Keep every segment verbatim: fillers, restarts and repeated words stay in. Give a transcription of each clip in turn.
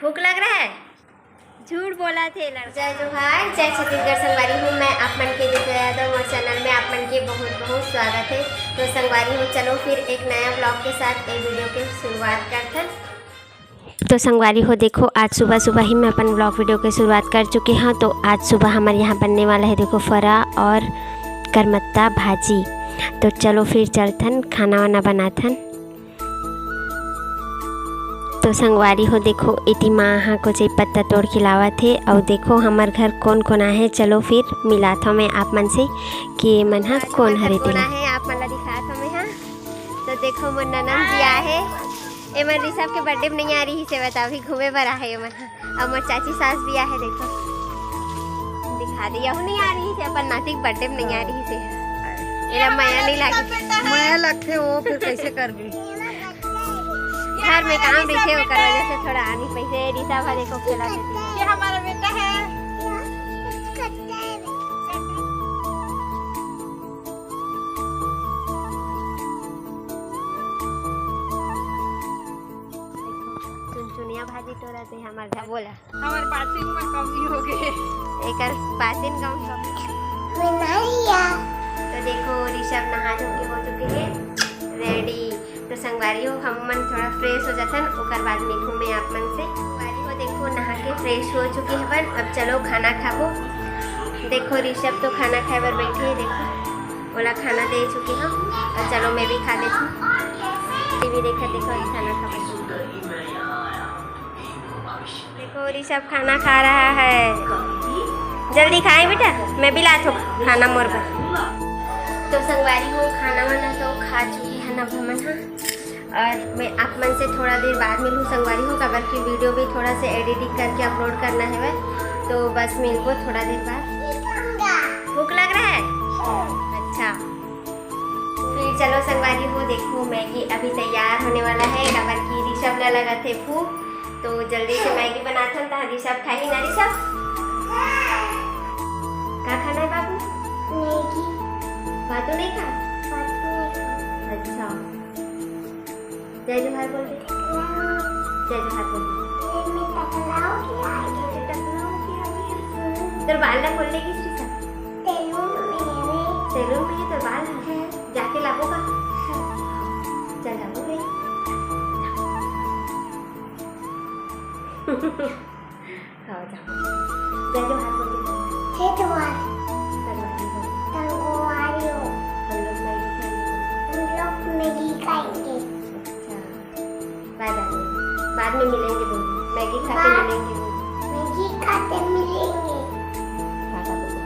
भूख लग रहा है? झूठ बोला थे लड़का। जय जोहार, जय छत्तीसगढ़ संगवारी हो। मैं आप मन के दिव्या यादव, मोर चैनल में आप मन के बहुत बहुत स्वागत है। तो संगवारी हो, चलो फिर एक नया ब्लॉग के साथ ये वीडियो के शुरुआत करथन। तो संगवारी हो, देखो, आज सुबह सुबह ही मैं अपन ब्लॉग वीडियो के शुरुआत कर चुके हूँ। तो आज सुबह हमारे यहाँ बनने वाला है, देखो, फरा और करमत्ता भाजी। तो चलो फिर चलथन, खाना वाना बनाथन। तो संगवारी हो, देखो, एती माँ हा कोचई पत्ता तोड़ के लावत हे। अउ देखो, हमर घर कोन कोन आहे, चलो फिर मिलात हव मैं आप मन से कि ये मन हा कोन हरे तेला। है, आप मन ला दिखात हव मैं हा। तो देखो, मोर ननद भी आहे। एमन ऋषभ के बर्थडे में नहीं आ रही से, बता, अभी घूमे बर आहे एमन हा। अउ मोर चाची सास भी आहे, देखो, दिखा दे, यहू नहीं आ रही से, अपन नाती के बर्थडे में नहीं आ रही से। एला मया नहीं लागे। मया लगथे, वो फिर कैसे करबी? घर में काम रहिथे, ओकर वजह से थोड़ा आनी पइसे। ऋषभ हर एको खेला देती। ये हमारा बेटा है। चुनचुनिया भाजी टोरा से हमार घर बोला। हमार बासिन में कमी हो गए। एकर बासिन कम कम। तो देखो, ऋषभ नहा धो के हो चुके हैं रेडी। तो संगवारी हो, हम मन थोड़ा फ्रेश हो जाथन, ओकर बाद मिलहूँ मैं आप मन से। संगवारी हो, देखो, नहा के फ्रेश हो चुके हवन। अब चलो खाना खाबो। देखो, ऋषभ तो खाना खाए बर बैठे हे। देखो, ओला खाना दे चुके हव। और चलो, मैं भी खा लेती हूँ। टीवी देखत देखो, खाना खाबो। देखो, ऋषभ खाना खा रहा है। जल्दी खाए बेटा, मैं भी लात हूँ खाना मोर बर। तो संगवारी हो, खाना वाना तो खा चुके हैं अब हमन हा। और मैं आप मन से थोड़ा देर बाद मिलहूँ संगवारी हो, काबर कि वीडियो भी थोड़ा से एडिटिंग करके अपलोड करना है। तो बस मिलबो थोड़ा देर बाद। भूख लग रहा है? अच्छा, फिर चलो संगवारी हो, देखो, मैगी अभी तैयार होने वाला है, काबर कि ऋषभ ला लगत हे भूख। तो जल्दी से मैगी बनाथन, तहाँ ऋषभ खाही ना। ऋषभ, का खाना है बाबू? मैगी। भातू नहीं खा? भातू नहीं खा। अच्छा, जय जोहार बोल दे। जय जोहार बोल दे। तोर बाल ला खोल लेगी ऋषभ? सैलून में है। सैलून में है, तोर बाल है। जाके लाबो का? चल, जाबो बे। खाओ, जाओ। जय जोहार बोल दे। जय जोहार। संगवारी हो। संगवारी हो। हम लोग मैगी खाएंगे। हम लोग मैगी खाएंगे। अच्छा। बाय बाय। बाद में मिलेंगे बोल। मैगी खा के बा-, मिलेंगे बोल। मैगी खा के मिलेंगे। टाटा बोलो।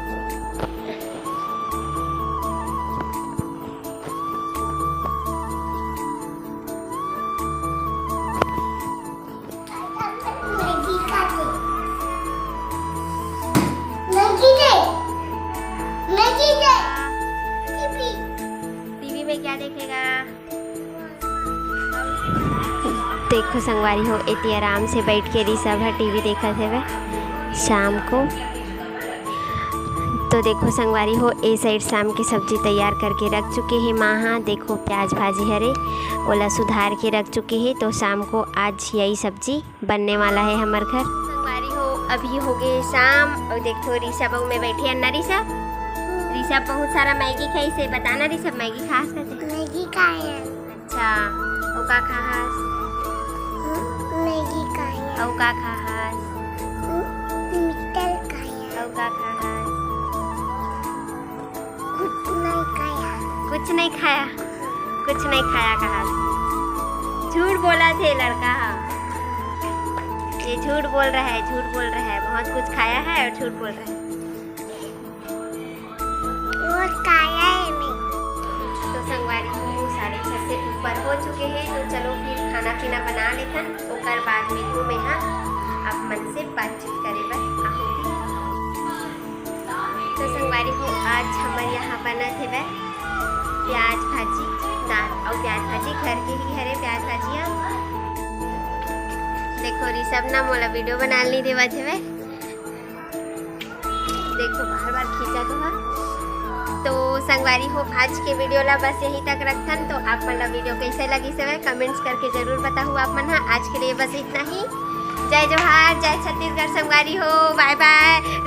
मैगी खाते। मैगी दे। मैगी दे। टीवी। टीवी में क्या देखेगा? देखो संगवारी हो, एती आराम से बैठ के ऋषभ ह टीवी देखत हवे शाम को। तो देखो संगवारी हो, ए साइड शाम के सब्जी तैयार करके रख चुके हे माँ हा। देखो प्याज भाजी हरे, ओला सुधार के रख चुके हे। तो शाम को आज यही सब्जी बनने वाला है हमर घर। संगवारी हो, अभी हो गए शाम और देखो ऋषभ अउ मैं बैठे हन ना। ऋषभ, ऋषभ बहुत सारा मैगी खाइस हे। बता ना ऋषभ, मैगी खास कथे? मैगी खाए हन। अच्छा, अउ का खाहस? हम्म, मैगी खाए हन। अउ का खाहस? हम्म, मिक्सचर खाए हन। अउ का खाहस? कुछ नहीं खाया। कुछ नहीं खाया? कुछ नहीं खाया कहा। झूठ बोला थे लड़का हा। ये झूठ बोल रहा है, झूठ बोल रहा है। बहुत कुछ खाया है और झूठ बोल रहा है। वो खाया है मैं। तो संगवारी हो, साढ़े छः से ऊपर हो चुके हैं, तो चलो फिर खाना पीना बना लेथन, ओकर बाद मिलहूँ मैं हा आप मन से बातचीत करे बर आहूँ। तो संगवारी हो, आज हमर यहाँ बनत हेवय प्याज भाजी, दाल अउ प्याज भाजी। घर के ही हरे प्याज भाजी ह। देखो ऋषभ ना मोला वीडियो बनाल नहीं देवत हेवय। देखो बार बार खींचा तो हा। तो संगवारी हो, आज के वीडियो ला बस यहीं तक रखथन। तो आप मन ला वीडियो कैसे लगिस हवय, कमेंट्स करके जरूर बताहू आप मन हा। आज के लिए बस इतना ही। जय जोहार, जय छत्तीसगढ़ संगवारी हो, बाय बाय।